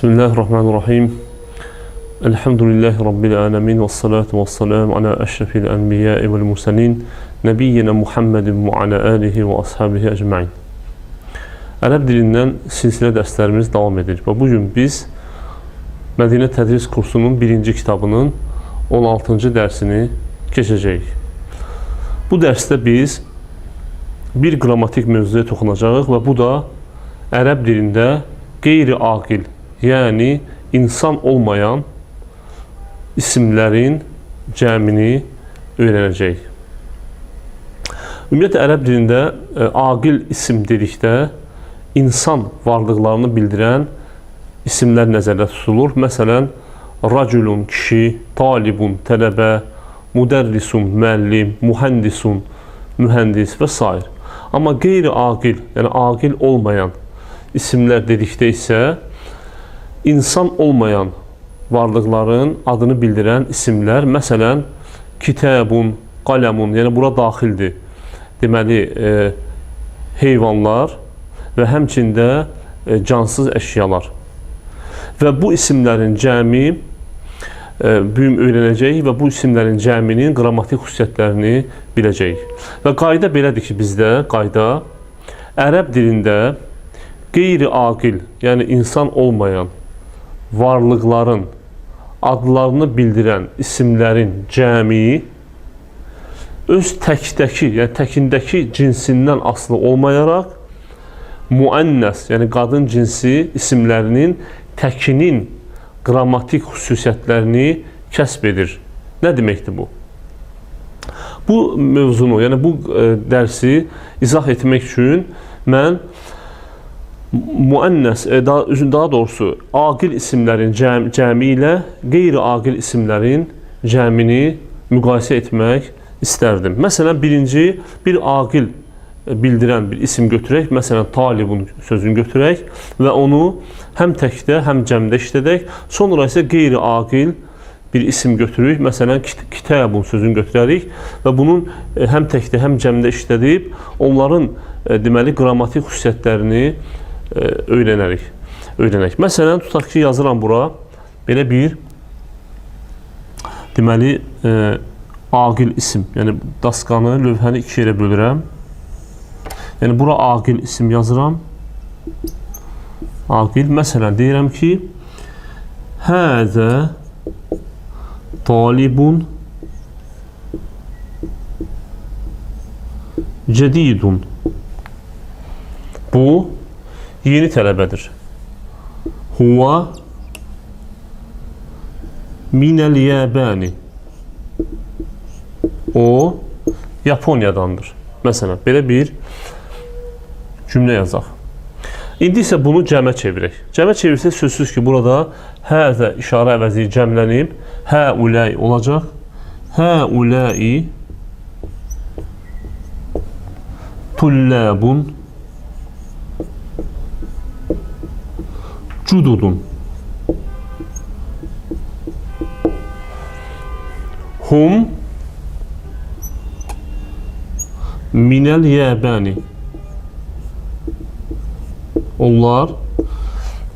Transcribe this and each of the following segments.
Bismillahirrahmanirrahim. Elhamdülillahi Rabbil alemin. Və salatu və salam ala əşrəfil ənbiyai vəl mursalin. Nəbiyyina Muhammedin və ala alihi və ashabihi ecmain. Ərəb dilindən silsilə dərslərimiz davam edir. Və bugün biz Mədinə Tədris kursunun birinci kitabının 16-cı dərsini keçəcəyik. Bu dərsdə biz bir qrammatik mövzuya toxunacağıq və bu da ərəb dilində qeyri-aqil, yəni insan olmayan isimlərin cəmini öyrənəcəyik. Ümumiyyətlə, ərəb dilində aqil isim dedikdə insan varlıqlarını bildirən isimlər nəzərdə tutulur. Məsələn, racülun kişi, talibun tələbə, müdərrisun müəllim, mühəndisun mühəndis və s. Amma qeyri-aqil, yəni aqil olmayan isimlər dedikdə isə insan olmayan varlıqların adını bildirən isimlər, məsələn, kitabun, qələmun, yəni bura daxildir. Deməli, heyvanlar və həmçində cansız əşyalar. Və bu isimlərin cəmi bugün öyrənəcəyik və bu isimlərin cəminin qrammatik xüsusiyyətlərini biləcəyik. Və qayda belədir ki, bizdə qayda ərəb dilində qeyri-aqil, yəni insan olmayan varlıqların adlarını bildirən isimlərin cəmi öz təkdəki, yəni təkindəki cinsindən asılı olmayaraq müənnəs, yəni qadın cinsi isimlərinin təkinin qrammatik xüsusiyyətlərini kəsb edir. Nə deməkdir bu? Bu mövzunu, yəni bu dərsi izah etmək üçün mən müənnəs, daha doğrusu aqil isimlərin cəmi ilə qeyri-aqil isimlərin cəmini müqayisə etmək istərdim. Məsələn, birinci bir aqil bildirən bir isim götürək, məsələn, talibun sözünü götürək və onu həm təkdə, həm cəmdə işlədək. Sonra isə qeyri-aqil bir isim götürürük. Məsələn, kitabun sözünü götürərik və bunun həm təkdə, həm cəmdə işlədib onların deməli qrammatik xüsusiyyətlərini öyrənərik. Öyrənək. Məsələn, tutaq ki, yazıram bura belə bir deməli aqil isim. Yəni daskanı, lövhəni iki yerə bölürəm. Yəni bura aqil isim yazıram. Aqil. Məsələn, deyirəm ki, həzə talibun cədidun. Bu yeni tələbədir. Huva minəl yabani. O Yaponiyadandır. Məsələn, belə bir cümlə yazaq. İndi isə bunu cəmə çevirək. Cəmə çevirsək sözsüz ki, burada həzə işarə əvəzi cəmlənib, həuləy olacaq. Həuləi tullabun cududun. Hum minəl yabani. Onlar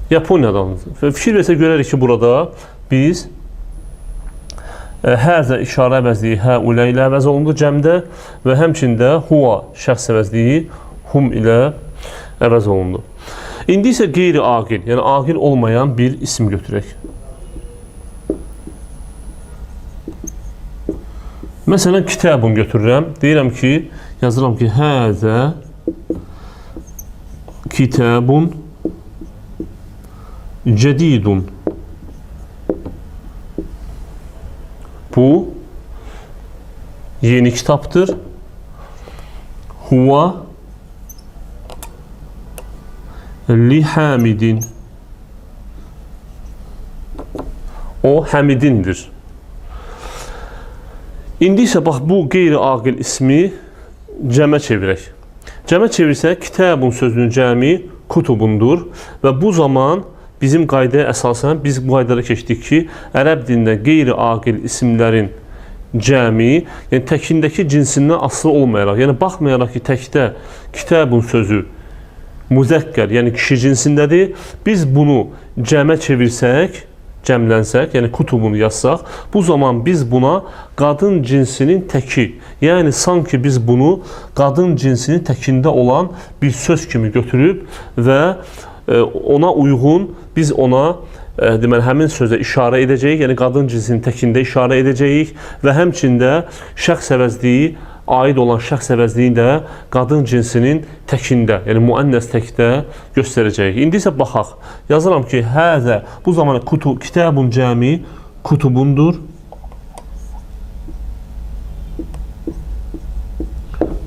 Yaponiyadan. Və fikir versək görərik ki, burada biz həzə işarə əvəzliyi həulə ilə əvəz olundu cəmdə və həmçində huva şəxs əvəzliyi hum ilə əvəz olundu. İndi isə qeyri-aqil, yəni aqil olmayan bir isim götürək. Məsələn, kitabun götürürəm. Deyirəm ki, yazıram ki, həzə kitabun cədidun. Bu yeni kitabdır. Huva li Hamidin. O Həmidindir. İndi isə bax bu qeyri-aqil ismi cəmə çevirək. Cəmə çevirsək kitabun sözünün cəmi kutubundur və bu zaman bizim qaydaya əsasən biz bu qaydada keçdik ki, ərəb dilində qeyri-aqil isimlərin cəmi, yəni təkindəki cinsindən asılı olmayaraq, yəni baxmayaraq ki, təkdə kitabun sözü müzəkkər, yəni kişi cinsindədir. Biz bunu cəmə çevirsək, cəmlənsək, yəni kutubunu yazsaq, bu zaman biz buna qadın cinsinin təki, yəni sanki biz bunu qadın cinsinin təkində olan bir söz kimi götürüb və ona uyğun biz ona deməli həmin sözə işarə edəcəyik, yəni qadın cinsinin təkində işarə edəcəyik və həmçində şəxs əvəzliyi aid olan şəxs əvəzliyini də qadın cinsinin təkində, yəni müənnəs təkdə göstərəcəyik. İndi isə baxaq. Yazıram ki, həzə bu zaman kutu kitabun cəmi kutubundur.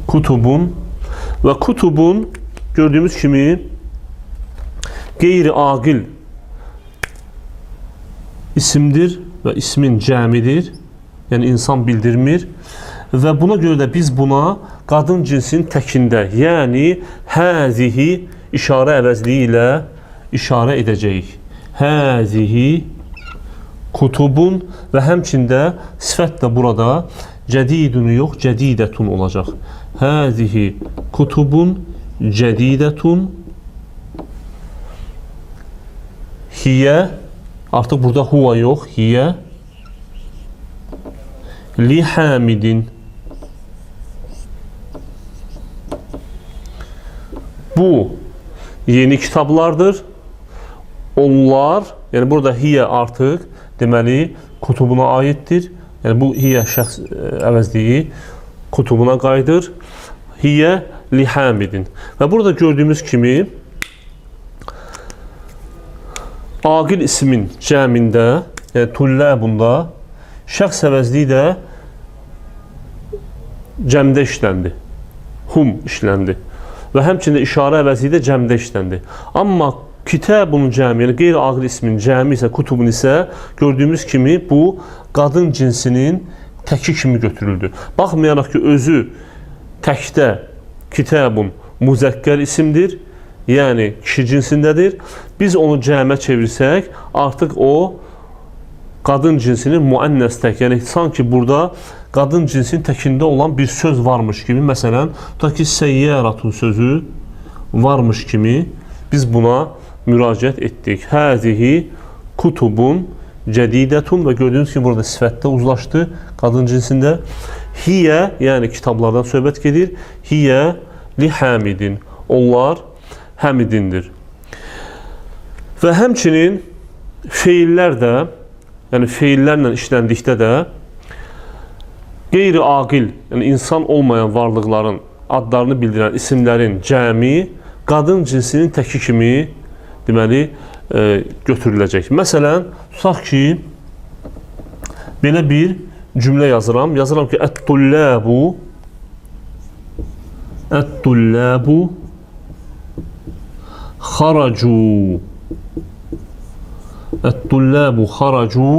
Kutubun və kutubun gördüyümüz kimi qeyri-aqil isimdir və ismin cəmidir. Yəni insan bildirmir. Və buna görə də biz buna qadın cinsinin təkində, yəni həzihi işarə əvəzliyi ilə işarə edəcəyik. Həzihi kutubun və həmçində sifət də burada cədidun yox, cədidətun olacaq. Həzihi kutubun cədidətun hiyə, artıq burada huva yox, hiyə li hamidin. Bu yeni kitablardır. Onlar, yəni burada hiyə artıq deməli kutubuna aiddir. Yəni bu hiyə şəxs əvəzliyi kutubuna qayıdır. Hiyə li hamidin. Və burada gördüyümüz kimi aqil ismin cəmində, yəni tullabunda şəxs əvəzliyi də cəmdə işləndi. Hum işləndi. Və həmçində işarə əvəzliyi də cəmdə işləndi. Amma kitabun cəmi, yəni qeyri-aqil ismin cəmi isə, kutubun isə gördüyümüz kimi bu qadın cinsinin təki kimi götürüldü. Baxmayaraq ki, özü təkdə kitabun müzəkkər isimdir, yəni kişi cinsindədir. Biz onu cəmə çevirsək, artıq o qadın cinsinin müənnəs tək, yəni sanki burada qadın cinsinin təkində olan bir söz varmış kimi, məsələn, tutaq ki, səyyəratun sözü varmış kimi biz buna müraciət etdik. Həzihi kutubun cədidətun və gördüyünüz kimi burada sifətdə uzlaşdı qadın cinsində. Hiyə, yəni kitablardan söhbət gedir. Hiyə li hamidin. Onlar həmidindir. Və həmçinin feillər də, yəni feillərlə işləndikdə də qeyri-aqil, yəni insan olmayan varlıqların adlarını bildirən isimlərin cəmi qadın cinsinin təki kimi deməli götürüləcək. Məsələn, tutaq ki, belə bir cümlə yazıram. Yazıram ki, ət-tullabu xaracu. Ət-tullabu xaracu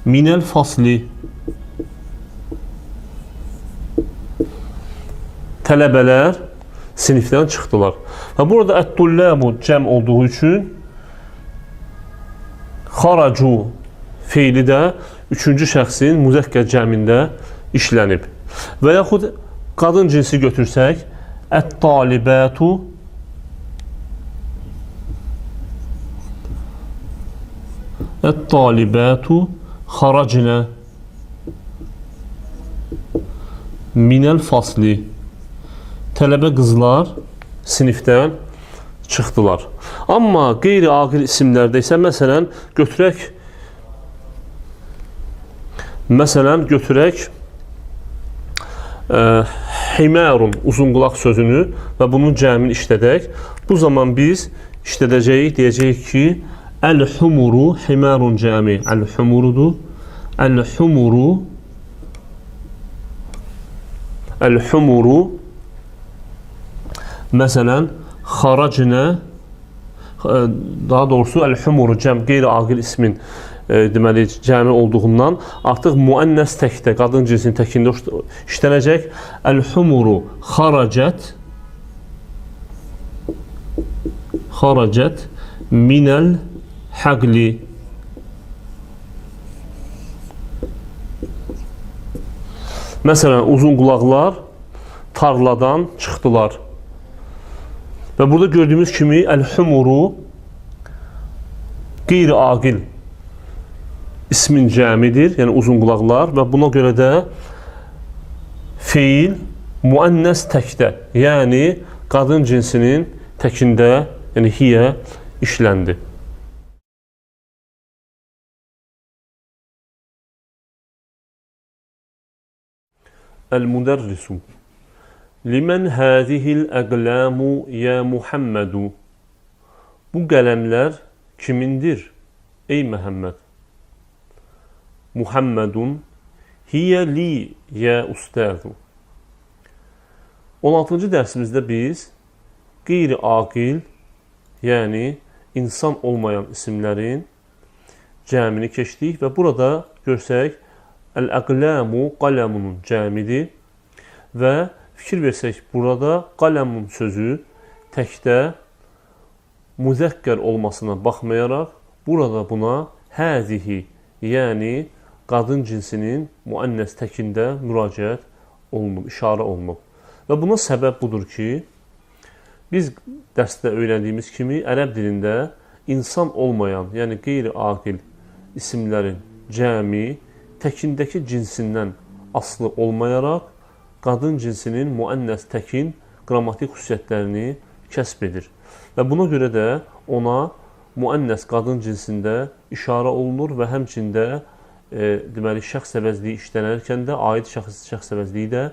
minəl fasli. Tələbələr sinifdən çıxdılar. Və burada ət-tullabu cəm olduğu üçün xaracu feili də üçüncü şəxsin müzəkkər cəmində işlənib. Və yaxud qadın cinsi götürsək, ət-talibətu xaracnə minəl fasli. Tələbə qızlar sinifdən çıxdılar. Amma qeyri-aqil isimlərdə isə məsələn götürək himarun uzunqulaq sözünü və bunun cəmini işlədək. Bu zaman biz işlədəcəyik, deyəcəyik ki, əl-humuru, himarun cəmi əl-humurudur. Əl-humuru məsələn xaracnə, daha doğrusu əl-humuru cəm qeyri-aqil ismin deməli cəmi olduğundan artıq müənnəs təkdə, qadın cinsinin təkində işlənəcək. Əl-humuru xaracət minəl həqli. Məsələn, uzun qulaqlar tarladan çıxdılar. Və burada gördüyümüz kimi əl-humuru qeyri-aqil ismin cəmidir, yəni uzun qulaqlar və buna görə də feil müənnəs təkdə, yəni qadın cinsinin təkində, yəni hiyə işləndi. Əl-müdərrisu Limən hâzihil əqləmu ya Muhammedu. Bu qələmlər kimindir, ey Məhəmməd? Muhammedun hiyə li ya ustazu. 16-cı dərsimizdə biz qeyri-aqil, yəni insan olmayan isimlərin cəmini keçdik və burada görsək əl-əqləmu qələmunun cəmidir və fikir versək, burada qələmun sözü təkdə müzəkkər olmasına baxmayaraq, burada buna həzihi, yəni qadın cinsinin müənnəs təkində müraciət olunub, işarə olunub. Və buna səbəb budur ki, biz dərsdə öyrəndiyimiz kimi ərəb dilində insan olmayan, yəni qeyri-aqil isimlərin cəmi təkindəki cinsindən asılı olmayaraq qadın cinsinin müənnəs təkin qrammatik xüsusiyyətlərini kəsb edir. Və buna görə də ona müənnəs qadın cinsində işarə olunur və həmçində deməli şəxs əvəzliyi işlənərkən də aid şəxs əvəzliyi də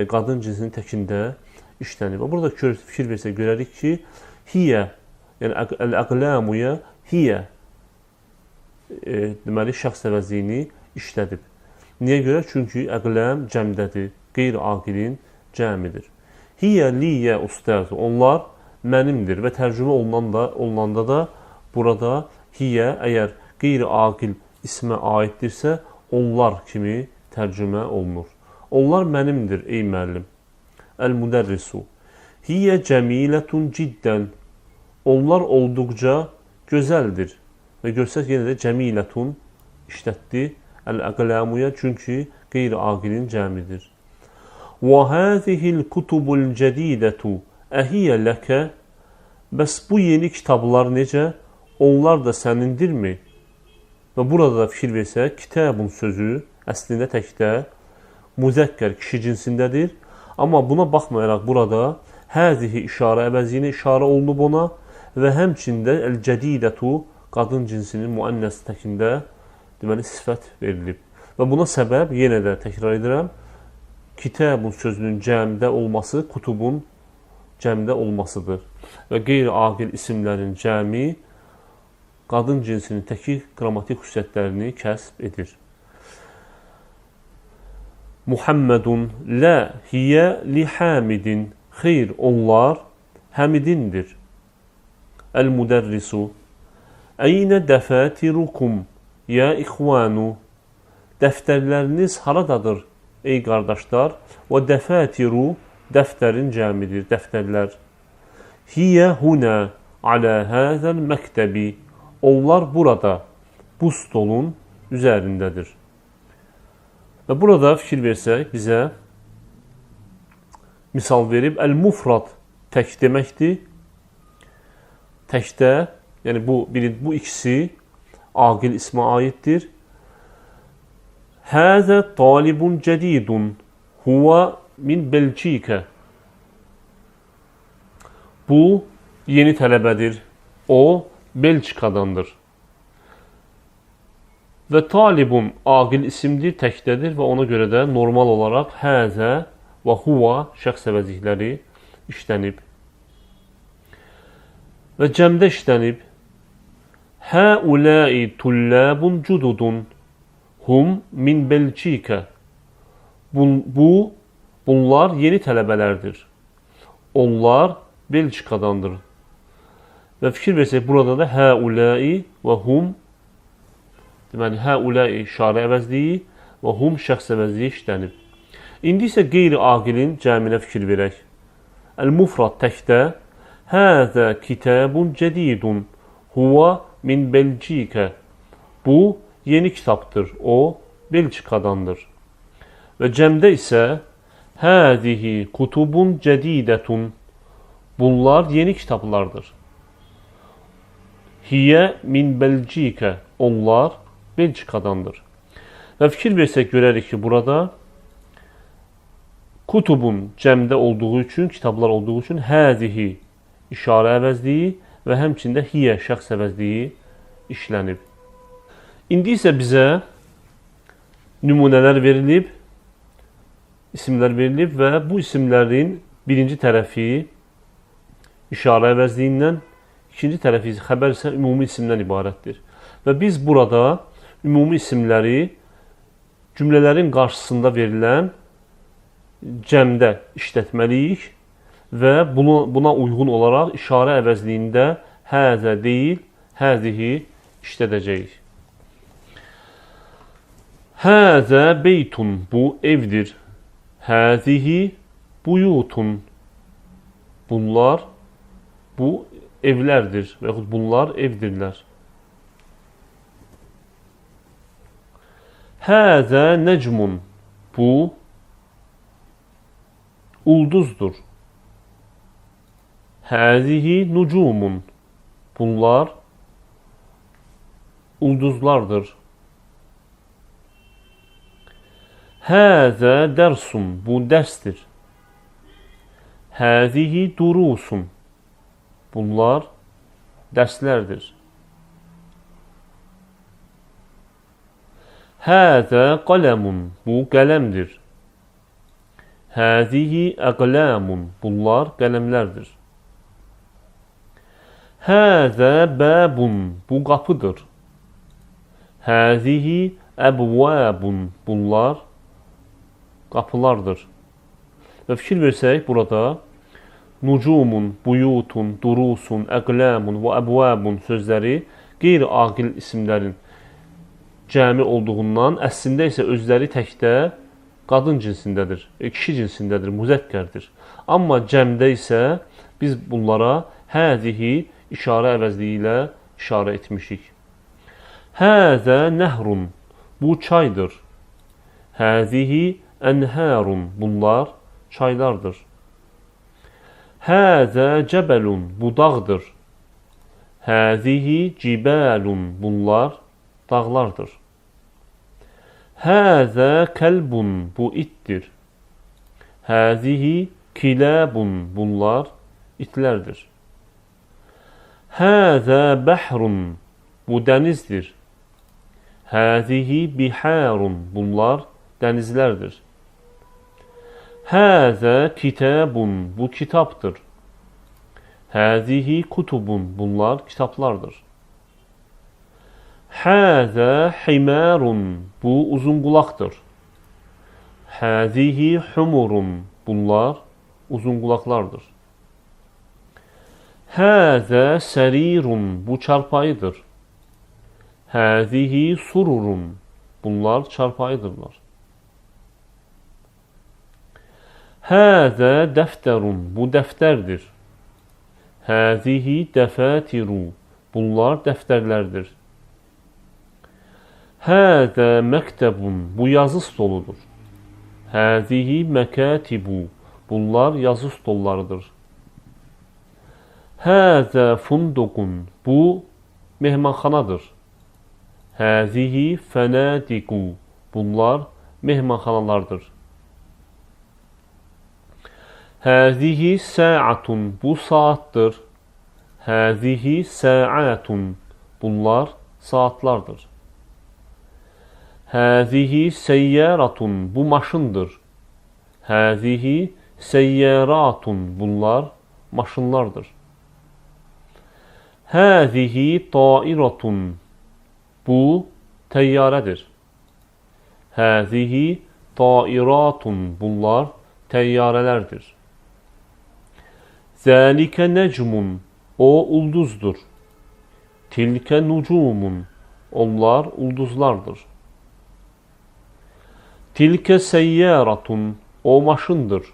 qadın cinsinin təkində işlənir. Və burada fikir versək görərik ki, hiyə, yəni əl-əqləmuya hiyə deməli şəxs əvəzliyini işlədib. Niyə görə? Çünki əqləm cəmdədir, qeyri-aqilin cəmidir. Hiyə liyə ustazu, onlar mənimdir və tərcümə olunanda da burada hiyə əgər qeyri-aqil ismə aiddirsə, onlar kimi tərcümə olunur. Onlar mənimdir, ey müəllim. Əl-müdərrisu. Hiyə cəmilətun ciddən. Onlar olduqca gözəldir. Və görsək yenə də cəmilətun işlətdi əl-əqləmuya, çünki qeyri-aqilin cəmidir. Və hâzihil kutubul cədidətu əhiyyə ləkə. Bəs bu yeni kitablar necə? Onlar da sənindirmi? Və burada da fikir versək, kitabun sözü əslində təkdə müzəkkər kişi cinsindədir. Amma buna baxmayaraq burada həzihi işarə əvəziyinə işarə olunub ona və həmçində əl-cədidətu qadın cinsinin müənnəs təkində deməli sifət verilib. Və buna səbəb, yenə də təkrar edirəm, kitabun sözünün cəmdə olması kutubun cəmdə olmasıdır. Və qeyri-aqil isimlərin cəmi qadın cinsinin təki qrammatik xüsusiyyətlərini kəsb edir. Muhammedun lə hiyə li Hamidin. Xeyr, onlar Həmidindir. Əl-müdərrisu. Əynə dəfətirukum ya ixvanu. Dəftərləriniz haradadır, ey qardaşlar? Və dəfətiru dəftərin cəmidir, dəftərlər. Hiyə hunə alə həzəl məktəbi. Onlar burada, bu stolun üzərindədir. Və burada fikir versək, bizə misal verib, əl-mufrad tək deməkdir. Təkdə, yəni bu ikisi aqil ismə aiddir. Həzə talibun cədidun, huvə min Belçikə. Bu yeni tələbədir, o Belçikadandır. Və talibun aqil isimdir, təkdədir və ona görə də normal olaraq həzə və huva şəxs əvəzlikləri işlənib. Və cəmdə işlənib. Həuləi tullabun cududun hum min Belçikə. Bunlar yeni tələbələrdir. Onlar Belçikadandır. Və fikir versək, burada da həuləi və hum, deməli, həuləi işarə əvəzliyi və hum şəxs əvəzliyi işlənib. İndi isə qeyri-aqilin cəminə fikir verək. Əl-mufrad təkdə həzə kitabun cədidun huvə min Belçikə. Bu yeni kitabdır, o Belçikadandır. Və cəmdə isə həzihi kutubun cədidətun. Bunlar yeni kitablardır. Hiyə min Belcika. Onlar Belçikadandır. Və fikir versək görərik ki, burada kutubun cəmdə olduğu üçün, kitablar olduğu üçün həzihi işarə əvəzliyi və həmçində hiyə şəxs əvəzliyi işlənib. İndi isə bizə nümunələr verilib, isimlər verilib və bu isimlərin birinci tərəfi işarə əvəzliyindən, ikinci tərəfi xəbər isə ümumi isimdən ibarətdir. Və biz burada ümumi isimləri cümlələrin qarşısında verilən cəmdə işlətməliyik və buna uyğun olaraq işarə əvəzliyində həzə deyil, həzihi işlədəcəyik. Həzə beytun, bu evdir. Həzihi buyutun, bunlar bu evlərdir və yaxud bunlar evdirlər. Həzə nəcmun, bu ulduzdur. Həzihi nucumun, bunlar ulduzlardır. Həzə dərsun, bu dərsdir. Həzihi durusun, bunlar dərslərdir. Həzə qələmun, bu qələmdir. Həzihi əqləmun, bunlar qələmlərdir. Həzə bəbun, bu qapıdır. Həzihi əbvəbun, bunlar qapılardır. Və fikir versək, burada nucumun, buyutun, durusun, əqləmun və əbvəbun sözləri qeyri-aqil isimlərin cəmi olduğundan, əslində isə özləri təkdə qadın cinsindədir, kişi cinsindədir, müzəkkərdir. Amma cəmdə isə biz bunlara həzihi işarə əvəzliyi ilə işarə etmişik. Həzə nəhrun, bu çaydır. Həzihi ənhərun, bunlar çaylardır. Həzə cəbəlun, bu dağdır. Həzihi cibəlun, bunlar dağlardır. Həzə kəlbun, bu itdir. Həzihi kiləbun, bunlar itlərdir. Həzə bəhrun, bu dənizdir. Həzihi biharun, bunlar dənizlərdir. Həzə kitabun, bu kitabdır. Həzihi kutubun, bunlar kitablardır. Həzə himarun, bu uzunqulaqdır. Həzihi humurun, bunlar uzunqulaqlardır. Həzə sərirun, bu çarpayıdır. Həzihi sururun, bunlar çarpayıdırlar. Həzə dəftərun, bu dəftərdir. Həzihi dəfətiru, bunlar dəftərlərdir. Həzə məktəbun, bu yazı stoludur. Həzihi məkətibu, bunlar yazı stollarıdır. Həzə funduqun, bu mehmanxanadır. Həzihi fənədiqu, bunlar mehmanxanalardır. Həzihi səatun, bu saatdır. Həzihi səatun, bunlar saatlardır. Həzihi səyyəratun, bu maşındır. Həzihi səyyəratun, bunlar maşınlardır. Həzihi tairatun, bu təyyarədir. Həzihi tairatun, bunlar təyyarələrdir. Zəlikə nəcmun, o ulduzdur. Tilkə nucumun, onlar ulduzlardır. Tilkə səyyəratun, o maşındır.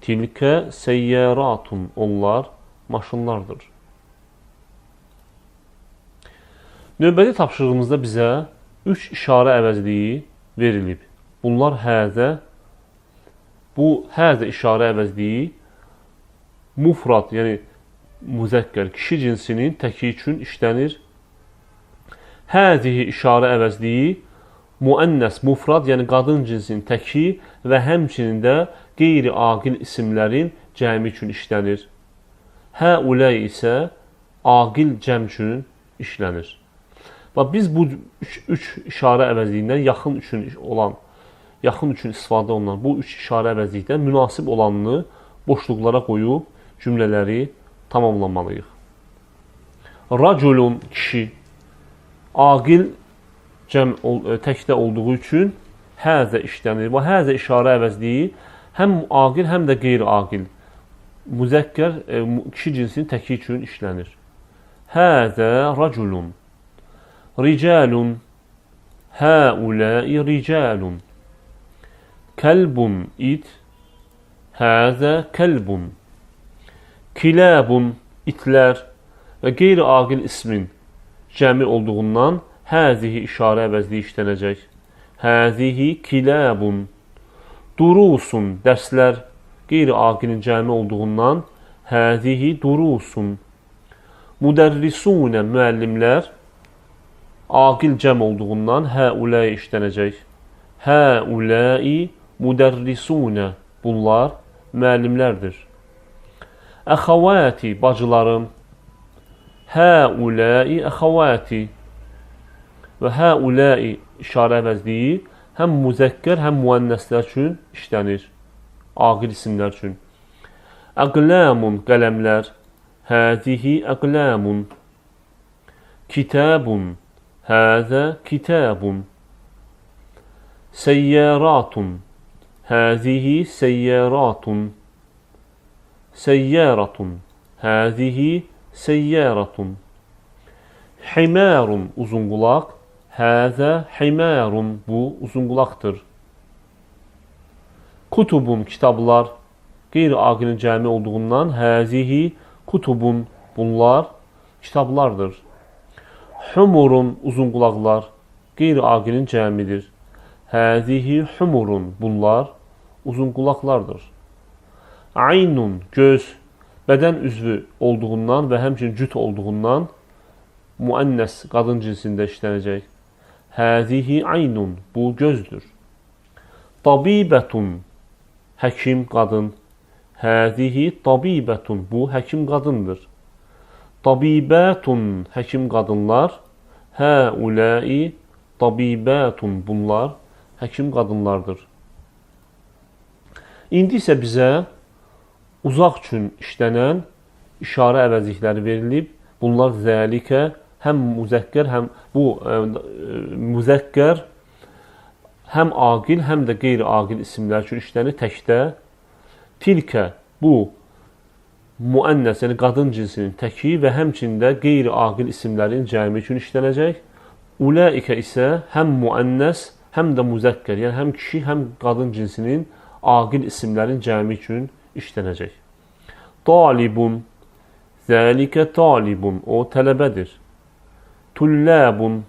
Tilkə səyyəratun, onlar maşınlardır. Növbəti tapşırığımızda bizə 3 işarə əvəzliyi verilib. Bunlar həzə, bu həzə işarə əvəzliyi mufrad, yəni müzəkkər kişi cinsinin təki üçün işlənir. Həzihi işarə əvəzliyi müənnəs mufrad, yəni qadın cinsinin təki və həmçinin də qeyri-aqil isimlərin cəmi üçün işlənir. Həuləy isə aqil cəm üçün işlənir. Bax, biz bu üç işarə əvəzliyindən yaxın üçün olan, yaxın üçün istifadə olunan bu üç işarə əvəzlikdən münasib olanını boşluqlara qoyub cümlələri tamamlamalıyıq. Raculun kişi, aqil cəm təkdə olduğu üçün həzə işlənir. Və həzə işarə əvəzliyi həm aqil, həm də qeyri-aqil müzəkkər kişi cinsinin təki üçün işlənir. Həzə raculun, ricalun, həuləi ricalun, kəlbun it, həzə kəlbun, kilabun itlər və qeyri-aqil ismin cəmi olduğundan həzihi işarə əvəzliyi işlənəcək. Həzihi kilabun, durusun dərslər qeyri-aqilin cəmi olduğundan həzihi durusun, müdərrisunə müəllimlər aqil cəm olduğundan həuləi işlənəcək. Həuləi müdərrisunə, bunlar müəllimlərdir. Əxavəti bacılarım, həuləi əxavəti və həuləi işarə əvəzliyi həm müzəkkər, həm müənnəslər üçün işlənir, aqil isimlər üçün. Əqləmun qələmlər, həzihi əqləmun, kitabun, həzə kitabun, seyyəratun, həzihi seyyəratun, seyyəratun, həzihi seyyəratun, himarun uzunqulaq, həzə himarun, bu uzunqulaqdır. Kutubun kitablar, qeyri-aqilin cəmi olduğundan həzihi kutubun, bunlar kitablardır. Humurun uzunqulaqlar, qeyri-aqilin cəmidir. Həzihi humurun, bunlar uzunqulaqlardır. Aynun göz, bədən üzvü olduğundan və həmçinin cüt olduğundan müənnəs qadın cinsində işlənəcək. Həzihi aynun, bu gözdür. Tabibətun, həkim qadın. Həzihi tabibətun, bu həkim qadındır. Tabibətun, həkim qadınlar. Həuləi tabibətun, bunlar həkim qadınlardır. İndi isə bizə uzaq üçün işlənən işarə əvəzlikləri verilib. Bunlar zəlikə, həm müzəkkər, həm bu müzəkkər, həm aqil, həm də qeyri-aqil isimlər üçün işlənir təkdə. Tilkə, bu müənnəs, yəni qadın cinsinin təki və həmçinin də qeyri-aqil isimlərin cəmi üçün işlənəcək. Ulaikə isə həm müənnəs, həm də müzəkkər, yəni həm kişi, həm qadın cinsinin aqil isimlərin cəmi üçün işlənəcək. Talibun, zəlikə talibun, o tələbədir. Tullabun,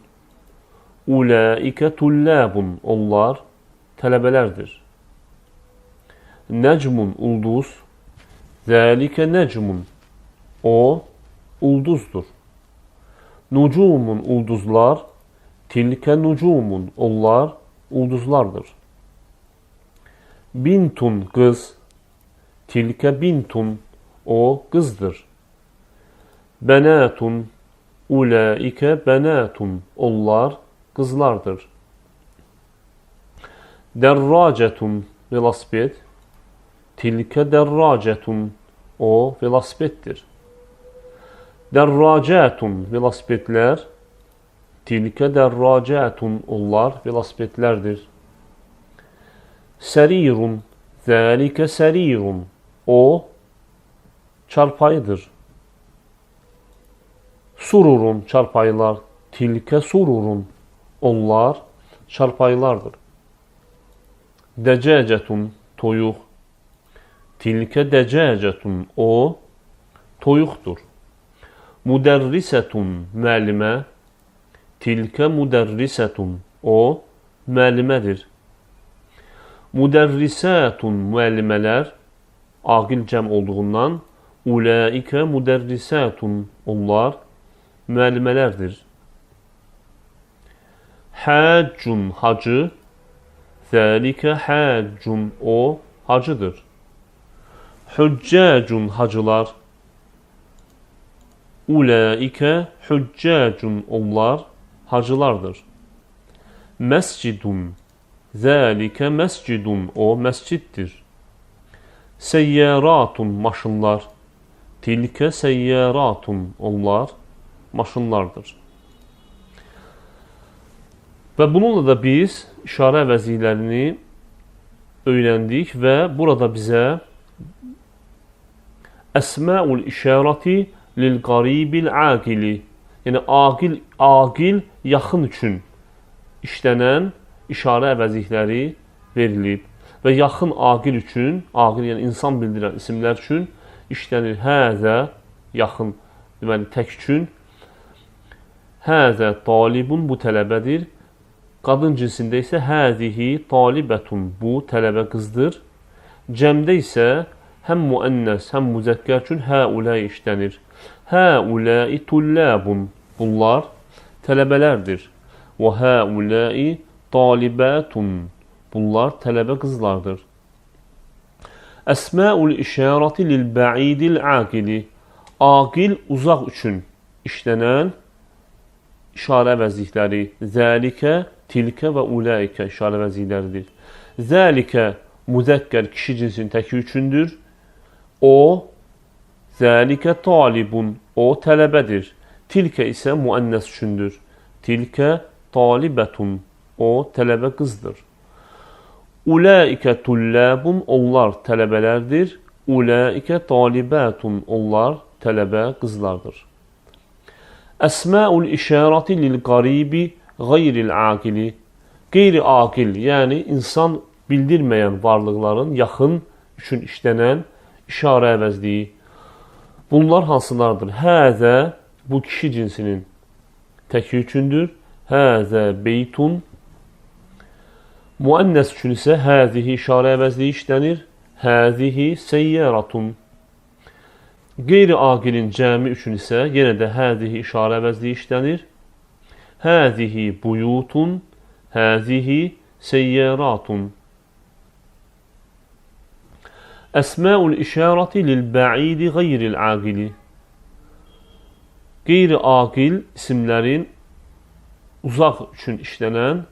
ulaikə tullabun, onlar tələbələrdir. Nəcmun, ulduz, zəlikə nəcmun, o ulduzdur. Nucumun, ulduzlar, tilkə nucumun, onlar ulduzlardır. Bintun, qız, tilkə bintun, o qızdır. Bənətun, ulaikə bənətun, onlar qızlardır. Dərracətun, velosiped, tilkə dərracətun, o velosipeddir. Dərracətun, velosipedlər, tilkə dərracətun, onlar velosipedlərdir. Sərirun, zəlikə sərirun, o çarpayıdır. Sururun, çarpayılar, tilkə sururun, onlar çarpayılardır. Dəcəcətun, toyuq, tilkə dəcəcətun, o toyuqdur. Müdərrisətun, müəllimə, tilkə müdərrisətun, o müəllimədir. Müdərrisətun, müəllimələr, aqil cəm olduğundan Ulaikə müdərrisatun. Onlar müəllimələrdir. Haccun, hacı. Zəlikə haccun, o hacıdır. Hüccacun, hacılar. Ulaikə hüccacun, onlar hacılardır. Məscidun. Zəlikə məscidun, o məsciddir. Seyyaratun, maşınlar. Tilkə seyyaratun, onlar maşınlardır. Və bununla da biz işarə əvəzliklərini öyrəndik və burada bizə Əsməul işarəti lil qaribil aqili, yəni aqil yaxın üçün işlənən işarə əvəzlikləri verilib və yaxın aqil üçün, aqil yəni insan bildirən isimlər üçün işlənir. Həzə yaxın, deməli tək üçün. Həzə talibun, bu tələbədir. Qadın cinsində isə həzihi talibətun, bu tələbə qızdır. Cəmdə isə həm müənnəs, həm müzəkkər üçün həuləi işlənir. Həuləi tullabun, bunlar tələbələrdir. Və həuləi talibətun, bunlar tələbə qızlardır. Əsməul işarəti lil bəidil aqili, aqil uzaq üçün işlənən işarə əvəzlikləri. Zəlikə, tilkə və ulaikə işarə əvəzlikləridir. Zəlikə müzəkkər kişi cinsinin təki üçündür. O, zəlikə talibun, o tələbədir. Tilkə isə müənnəs üçündür. Tilkə talibətun, o tələbə qızdır. Ulaikə tullabun, onlar tələbələrdir. Ulaikə talibətun, onlar tələbə qızlardır. Əsməul işarəti lil qaribi qayril aqili, qeyri-aqil, yəni insan bildirməyən varlıqların yaxın üçün işlənən işarə əvəzliyi. Bunlar hansılardır? Həzə, bu kişi cinsinin təki üçündür. Həzə beytun. Müənnəs üçün isə həzihi işarə əvəzliyi işlənir. Həzihi seyyaratun. Qeyri-aqilin cəmi üçün isə yenə də həzihi işarə əvəzliyi işlənir. Həzihi buyutun, həzihi seyyaratun. Əsməul işarəti lil bəidi qayril aqili. Qeyri-aqil isimlərin uzaq üçün işlənən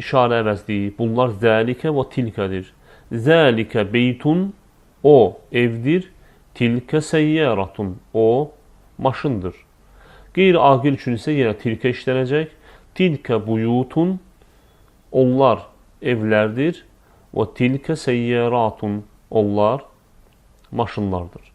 işarə əvəzliyi. Bunlar zəlikə və tilkədir. Zəlikə beytun, o evdir. Tilkə seyyaratun, o maşındır. Qeyri-aqil üçün isə yenə tilkə işlənəcək. Tilkə buyutun, onlar evlərdir. Və tilkə seyyaratun, onlar maşınlardır.